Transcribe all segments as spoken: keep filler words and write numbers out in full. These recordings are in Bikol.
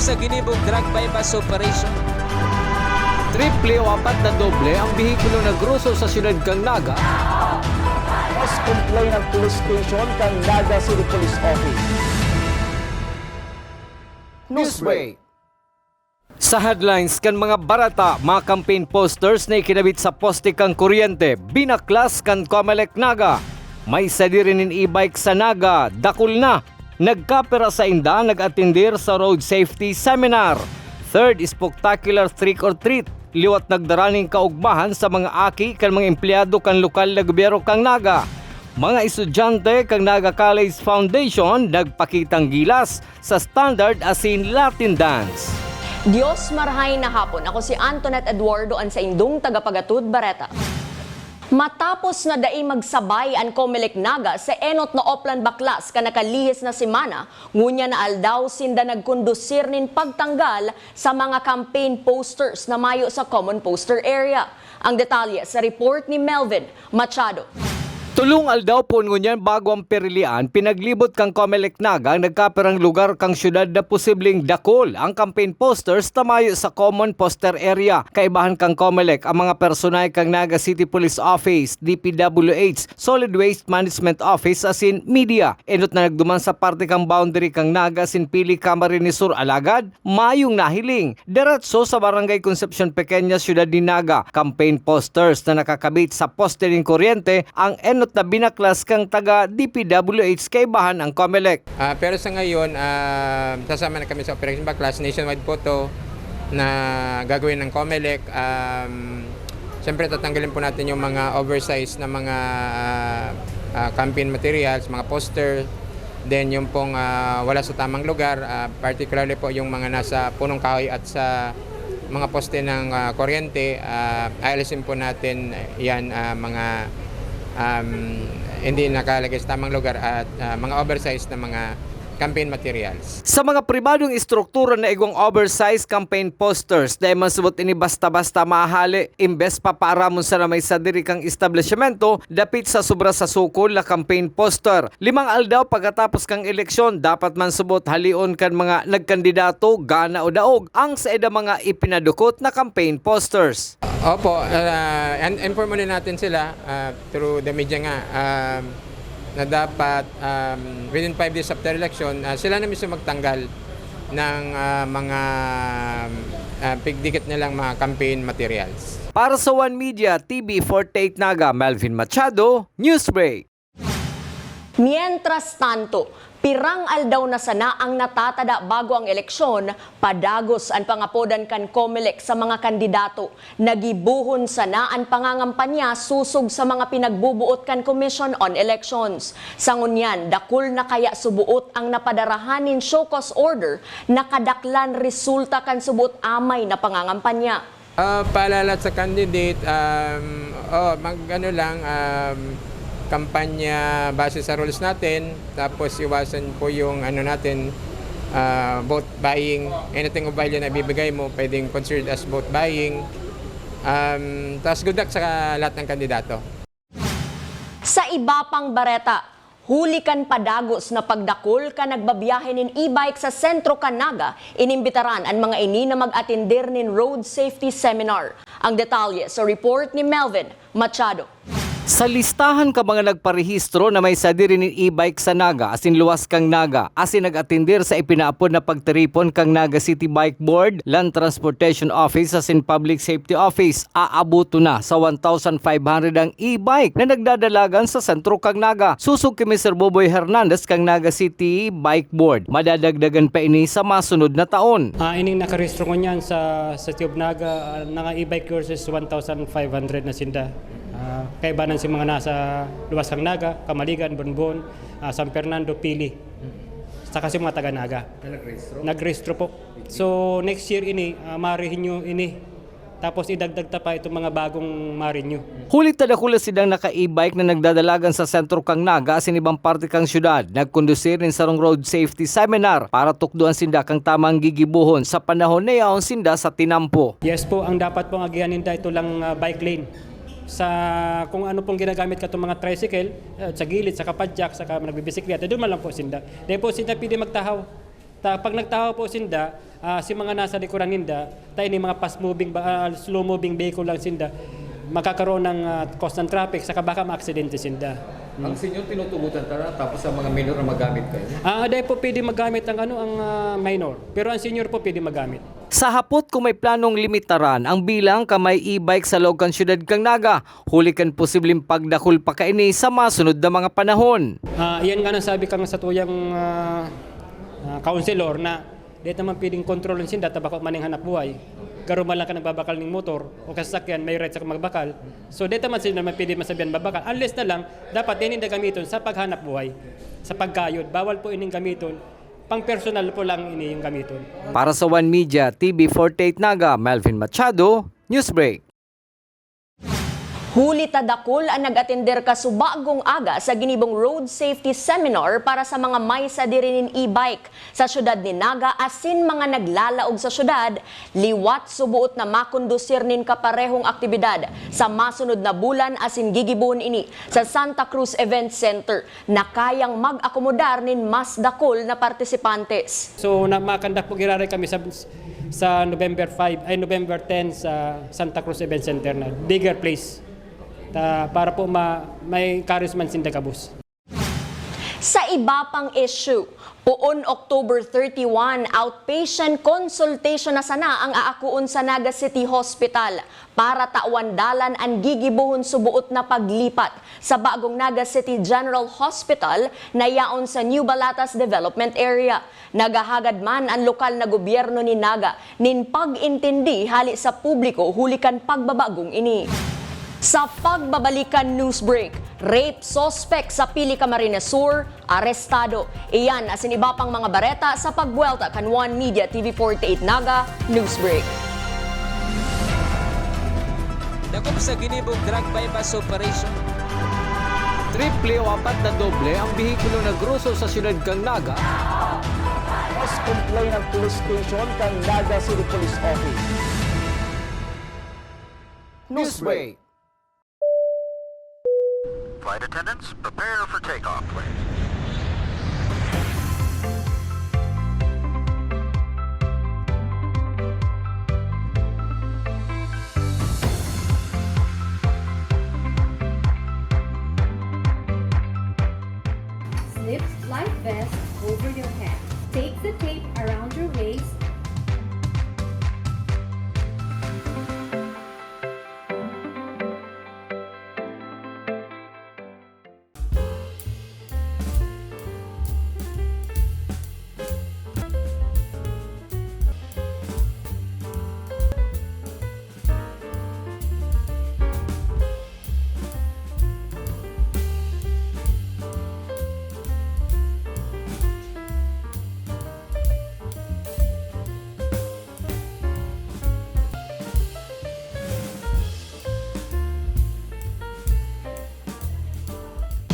Sa ginibong drug buy-bust operation. Triple o apat na doble ang behikulo na groso sa siyudad kan Naga. Mas complain ang police station kan Naga City Police Office. Newsbreak. Sa headlines kan mga bareta, mga campaign posters na ikinabit sa poste kan kuryente, binaklas kan Comelec Naga. May sadiri nin e-bike sa Naga, dakul na. Nagkapira sainda nag-atindir sa road safety seminar. Third Spectacular Trick or Treat, liwat nagdara nin kaugmahan sa mga aki kan mga empleyado kan lokal na gobyerno kan Naga. Mga estudyante kan Naga College Foundation nagpakitang gilas sa standard asin Latin dance. Dios marahay na hapon. Ako si Antoinette Eduardo, an saindong tagapagatod bareta. Matapos na dai magsabay an Comelec Naga sa enot na Oplan Baklas kan nakalihis na semana, ngunyan na aldaw sinda nagkondusir nin pagtanggal sa mga campaign posters na mayo sa common poster area. Ang detalye sa report ni Melvin Machado. Tolong aldaw poon ngunyan bago an pirilian, pinaglibot kan Comelec Naga ang nagkapirang lugar kan syudad na posibleng dakul ang campaign posters na mayo sa common poster area. Kaibahan kan Comelec ang mga personahe kan Naga City Police Office, D P W H, Solid Waste Management Office asin media. Enot na nagduman sa parte kan boundary kan Naga asin Pili, Camarines Sur, alagad mayong nahiling. Diretso sa Barangay Concepcion Pequeña, Siyudad nin Naga, campaign posters na nakakabit sa poste nin kuryente ang enot na binaklas kan taga D P W H kaibahan ang Comelec. Ah, pero sa ngayon, ah, sasama na kami sa Operation Baklas. Nationwide po 'to na gagawin ng Comelec. Um, siyempre, tatanggalin po natin yung mga oversize na mga, ah, ah, campaign materials, mga poster. Then, yung pong, ah, wala sa tamang lugar, ah, particularly po yung mga nasa punong kahoy at sa mga poste ng, ah, kuryente, ah, aalisin po natin yan, ah, mga, um, hindi nakalagay sa tamang lugar at, ah, mga oversize na mga campaign materials. Sa mga pribadong estruktura na igwang oversize campaign posters, dai man subot ini basta-basta mahali. Imbes papaaramon sana may sadiri kang establisimento dapit sa sobra sa sukol na campaign poster. Limang aldaw pagkatapos kan eleksyon, dapat man subot halion kan mga nagkandidato, gana o daog, ang saida mga ipinadukot na campaign posters. Opo, ah, and inform ulit natin sila, ah, through the media nga, ah, na dapat, um, within five days after election, ah, sila na mismo magtanggal ng, ah, mga, ah, pigdikit nilang mga campaign materials. Para sa One Media, T V forty-eight Naga, Melvin Machado, Newsbreak. Mientras tanto, pirang aldaw na sana ang natatada bago ang eleksyon, padagos an pangapodan kan Comelec sa mga kandidato. Nagibohon sana an pangangampanya sosog sa mga pinagbubuot kan Commission on Elections. Sa ngunyan, dakul na kaya suboot ang napadarahan nin show cause order na kadaklan resulta kan suboot amay na pangangampanya. Ah, paalala sa candidate, um, oh, mag-ano lang, um, kampanya base sa rules natin, tapos iwasan po yung ano natin, ah, vote buying. Anything of value na ibibigay mo, pwedeng considered as vote buying. Um, tapos good luck sa lahat ng kandidato. Sa iba pang bareta, huli kan padagos na pagdakul kan nagbabiyahe nin e-bike sa sentro kan Naga, inimbitaran an mga ini na mag-atender nin road safety seminar. Ang detalye sa report ni Melvin Machado. Sa listahan kan mga nagparehistro na may sadiri nin e-bike sa Naga asin luwas kan Naga asin nag-atender sa ipinaapod na pagtiripon kan Naga City Bike Board, Land Transportation Office asin Public Safety Office, aaboton na sa one thousand five hundred ang e-bike na nagdadalagan sa sentro kan Naga. Sosog ki Mister Boboy Hernandez kan Naga City Bike Board, madadagdagan pa ini sa masunod na taon. Ah, ining nakarehistro ngunyan sa City of Naga, ah, mga e-bike courses, one thousand five hundred na sinda. Ah, kaibanan si mga nasa luwas kan Naga, Kamaligan, Bonbon, ah, San Fernando, Pili. Saka si mga taga Naga. Na nagrehistro? Nagrehistro po. So, next year ini, ah, ma-renew ini. Tapos idagdag ta pa itong mga bagong ma-renew. Huli ta dakula sidang naka-e-bike na nagdadalagan sa sentro kan Naga asin ibang parte kan syudad. Nagkondusir nin sarong road safety seminar para tukdoan sinda kan tamang gigibohon sa panahon na yaon sinda sa tinampo. Yes po, ang dapat pong agihan ninda ito lang, ah, bike lane. Sa kung ano pong ginagamit katong mga tricycle, ah, sa gilid, sa kapadyak, sa ka-, nagbibisikleta, doon man lang po sinda. Dahil po sinda pwede magtahaw. Ta-, pag nagtahaw po sinda, ah, si mga nasa likuran ninda, ta ini mga fast moving ba, ah, slow moving vehicle lang sinda, magkakaroon ng, ah, cause ng traffic, saka baka maaksidente sinda. Hmm. Ang senior tinutugutan ta na, tapos ang mga minor na magamit kayo? Ah, dahil po pwede magamit ang ano, ang, ah, minor. Pero ang senior po pwede magamit. Sa hapot kung may planong limitaran ang bilang kan may e-bike sa laog kan siyudad kan Naga, huli kan posibleng pagdakul pa kaini sa masunod na mga panahon. Ah, iyan nga nang sabi kan satuyang, ah, ah, councilor na di ta man pwedeng kontrolon sinda ta bako man ning hanap buhay. Garo man lang ka nagbabakal ning motor o kasasakyan, may right sa magbakal. So, di ta man sinda man pwede masabihan magbakal. Unless na lang, dapat di ninda gamiton sa paghanap buhay, sa pagkayod. Bawal po ining gamiton. Pang personal po lang ini yung gamiton. Para sa One Media, T V forty-eight Naga, Melvin Machado, Newsbreak. Huli ta dakul an nag-atender kasubagong aga sa ginibong road safety seminar para sa mga may sadiri nin e-bike sa siyudad nin Naga asin mga naglalaog sa siyudad, liwat suboot na makondusir nin kaparehong aktibidad sa masunod na bulan asin gigibohon ini sa Santa Cruz Event Center. na kayang mag-akomodar nin mas dakul na partisipantes. So, na, makandak po giraray kami sa, sa November five, ay, November ten sa Santa Cruz Event Center na bigger place. Ta, para po ma-, may encouragement sinda gabos. Sa iba pang issue, poon October thirty-one, outpatient consultation na sana ang aakoon sa Naga City Hospital. Para tawan dalan an gigibohon suboot na paglipat sa bagong Naga City General Hospital na yaon sa New Balatas Development Area. Naghahagad man an lokal na gobyerno nin Naga nin pag-intindi hali sa publiko huli kan pagbabagong ini. Sa pagbabalik kan news break, rape suspect sa Pili Camarines Sur, arestado. Iyan asin iba pang mga bareta sa pagbuwelta kan One Media T V forty-eight Naga Newsbreak. Dakop sa ginibong drug buy-bust operation. Triple o apat na doble ang behikulo na groso sa siyudad kan Naga. Mas complain ang police station kan Naga City Police Office. Newsbreak. Flight attendants, prepare for takeoff, please. Slip life vest over your head. Take the tape around your waist.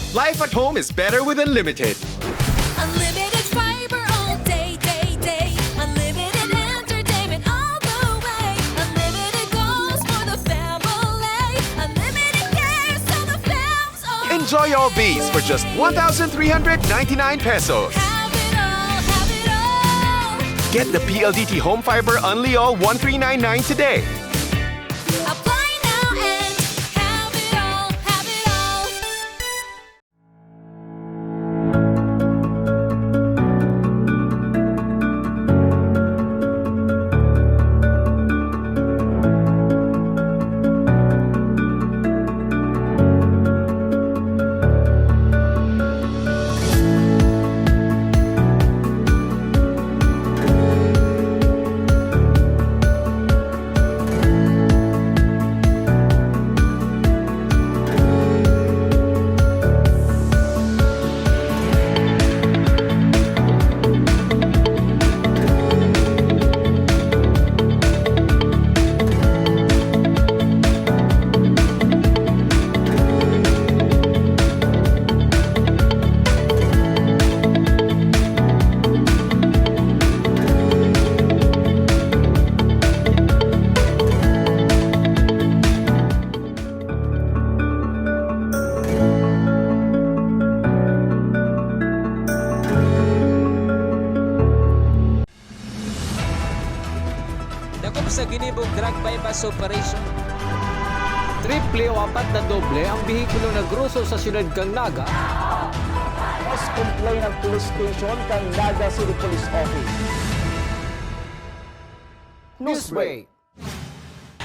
Life at home is better with Unlimited. Unlimited fiber all day, day, day. Unlimited entertainment all the way. Unlimited goals for the family. Unlimited cares so the fam's all. Enjoy all these for just one thousand three hundred ninety-nine pesos. Have it all, have it all. Get the P L D T Home Fiber Unli All one three nine nine today. Apply now and have it all, have it all. Ginibong drug buy-bust operation. Triple o apat na doble ang behikulo na groso sa siyudad kan Naga. Mas complain ang police station kan Naga City Police Office. Newsbreak.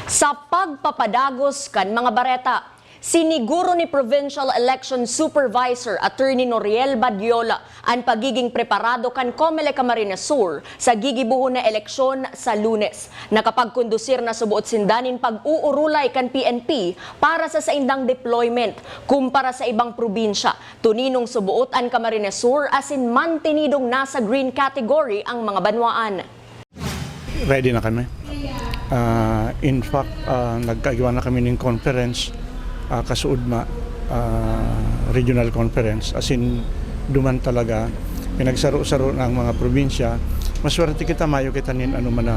Sa pagpapadagos kan mga bareta, siniguro ni Provincial Election Supervisor Attorney Noriel Badiola an pagiging preparado kan Comelec Camarines Sur sa gigibohon na eleksyon sa Lunes. Nakapagkondusir na suboot sinda nin pag-uurulay kan P N P para sa saindang deployment kumpara sa ibang probinsya, toninong suboot an Camarines Sur asin mantenidong nasa green category ang mga banwaan. Ready na kami. Ah, in fact, ah, nagkaigwa na kami ning conference, ah, kasuodma, ah, regional conference. As in, duman talaga, pinagsaro-saro na ang mga probinsya. Maswerte kita, mayo kita nin ano man na,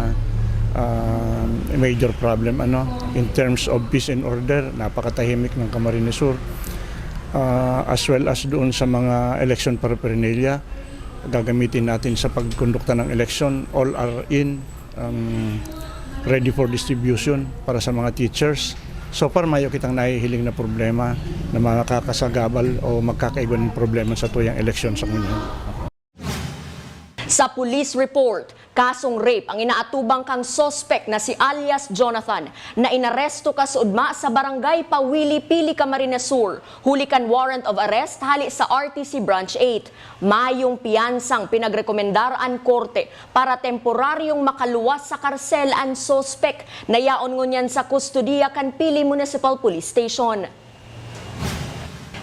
ah, major problem, ano, in terms of peace and order, napakatahimik ng Camarines Sur. Ah, as well as doon sa mga election paraphernalia, gagamitin natin sa pagkondukta ng eleksyon, all are in, um, ready for distribution para sa mga teachers. So far, mayo kitang nahihiling na problema na makakasagabal o magkakaigwa ng problema sa tuyang eleksyon sa ngunyan. Sa police report, kasong rape ang inaatubang kang suspek na si alias Jonathan, na inaresto kasuodma sa Barangay Pawili-Pili, Camarines Sur, huli kan warrant of arrest hali sa R T C Branch eight. Mayong piyansang pinagrekomendar an korte para temporaryong makaluwas sa karsel an suspek na yaon ngunyan sa kustodiya kan Pili Municipal Police Station.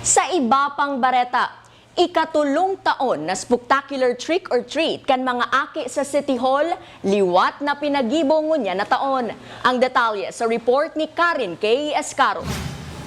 Sa iba pang bareta, ikatulong taon na spectacular trick or treat kan mga aki sa City Hall, liwat na pinagibo ngunyan na taon. Ang detalye sa report ni Karen K. Escaro.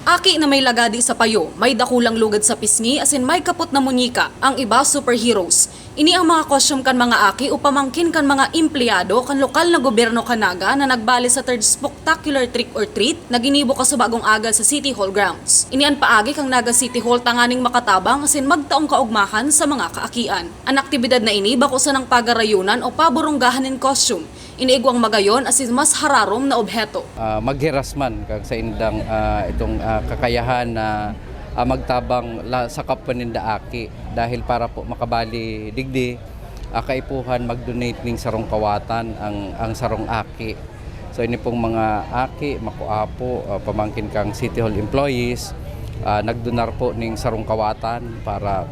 Aki na may lagadi sa payo, may dakulang lugad sa pisngi asin may kapot na munyika, ang iba superheroes. Ini ang mga costume kan mga aki o pamangkin kan mga empleyado kan lokal na gobyerno kan Naga na nagbale sa third spectacular trick or treat na ginibo kasubagong aga sa City Hall grounds. Ini an paagi kan Naga City Hall tanganing makatabang asin magtaong kaogmahan sa mga kaakian. An aktibidad na ini bako sanang pagarayunan o paburunggahan nin costume, ini igwang magayon asin mas hararom na obheto. Ah, maghiras man kag sa indang, ah, itong, ah, kakayahan na, ah, magtabang la, sa kapwa ninda aki dahil para po makabali digdi, ah, kaipuhan mag-donate ning sarong kawatan ang, ang sarong aki. So ini pong mga aki, makuapo, ah, pamangkin kang City Hall employees, ah, nagdonar po ning sarong kawatan para,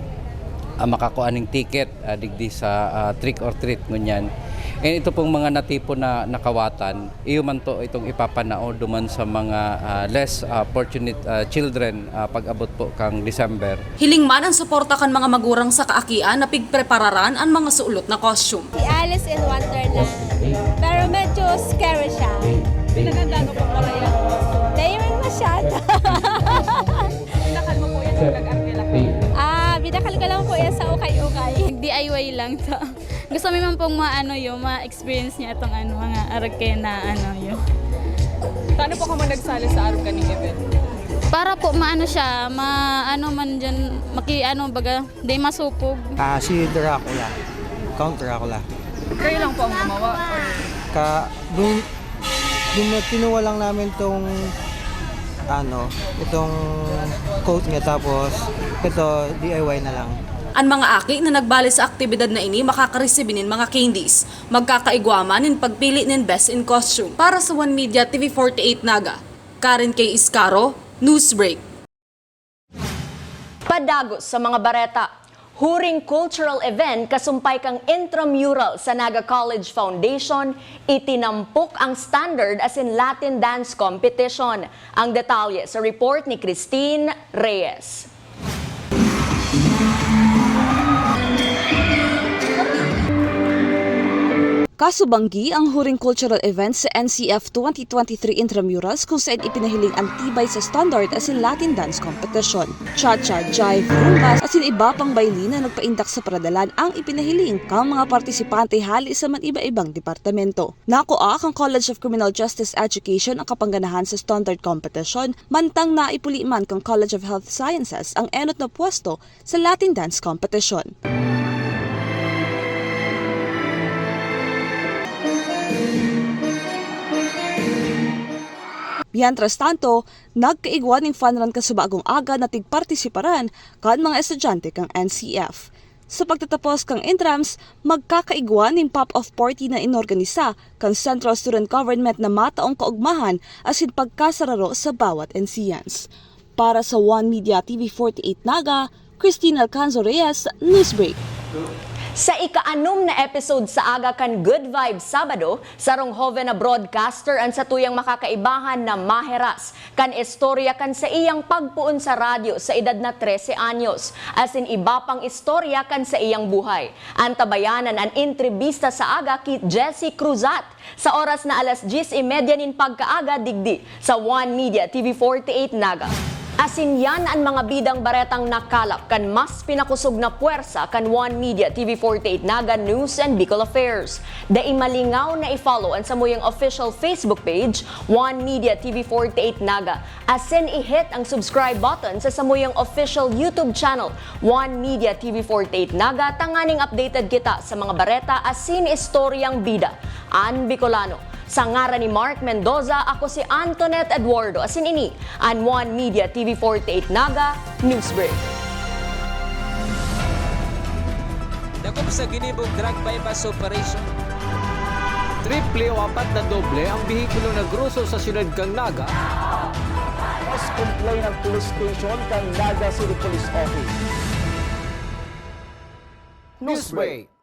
ah, makakua ning ticket ah, digdi sa, ah, trick or treat ngunyan. And ito pong mga natipon na, na kawatan, iyo man to itong ipapanao duman sa mga, ah, less, ah, fortunate, ah, children, ah, pag-abot po kang December. Hiling man an suporta kan mga magurang sa kaakian na pigprepararan an mga sulot na costume. Si Alice in Wonderland. Pero medyo scary siya. Pinagandaan mo pa pala yan. Daring masyado. Pinakal mo po yan nung nag-arte lang. Ah, binakal ko lang po yan sa ukay-ukay. D I Y lang to. Gusto mi man pong maano yun, ma-experience niya itong ano, mga arke na ano yun. Paano po ka man nagsali sa arke ning event? Para po maano siya, maano man dyan, maki ano, baga, di masupog. Ah, si Dracula. Count Dracula. Kayo lang po ang gumawa? Or... Ka, dun, dun na kinuha lang namin tong ano, itong coat niya tapos ito D I Y na lang. An mga aki na nagbale sa aktibidad na ini makakaresibi nin mga candies. Magkakaigwa man nin pagpili nin best in costume. Para sa One Media T V forty-eight Naga, Karen K. Iscaro, Newsbreak. Padagos sa mga bareta. Huring cultural event kasumpay kan intramural sa Naga College Foundation, itinampok ang standard asin Latin dance competition. Ang detalye sa report ni Christine Reyes. Kasubanggi ang huring cultural event sa N C F twenty twenty-three Intramurals kung saen ipinahiling ang tibay sa standard asin Latin dance competition. Cha-cha, jive, rumba, asin iba pang baile na nagpaindak sa paradalan ang ipinahiling kang mga partisipante hale sa man iba-ibang departamento. Nakua kang College of Criminal Justice Education ang kapangganahan sa standard competition, mantang naipuli man kang College of Health Sciences ang enot na pwesto sa Latin Dance Competition. Mientras tanto, nagkaigwa nin fun run kan subagong aga na tigpartisiparan kan mga estudyante kan N C F. Sa pagtatapos kan intrams, magkakaigwa nin pop-off party na inorganisa kan Central Student Government na mataong kaugmahan asin pagkasararo sa bawat N C Ns. Para sa One Media T V forty-eight Naga, Christine Alcanzo Reyes, Newsbreak. Sa ika-anom na episode sa aga kan Good Vibes Sabado, sarong hoven na broadcaster an satuyang makakaibahan na maheras kan istorya kan saiyang pagpoon sa radyo sa edad na trese anyos, asin iba pang istorya kan saiyang buhay. Antabayanan an entrebista sa aga ki Jessie Cruzat sa oras na alas dyes y media nin pagkaaga digdi sa One Media T V forty-eight Naga. Asin yan an mga bidang baretang nakalap kan mas pinakosog na pwersa kan One Media T V forty-eight Naga News and Bicol Affairs. Dai malingaw na i-follow an samuyang official Facebook page, One Media T V forty-eight Naga, asin i-hit ang subscribe button sa samuyang official YouTube channel, One Media T V forty-eight Naga, tanganing updated kita sa mga bareta asin istoryang bida. An Bicolano. Sa ngaran ni Mark Mendoza, ako si Antoinette Eduardo, asin ini an One Media T V forty-eight Naga Newsbreak. Dakop sa ginibong drug buy-bust operation. Triple o apat na doble ang behikulo na groso sa siyudad kan Naga. Mas complain ang police station kan Naga City Police Office. Newsbreak.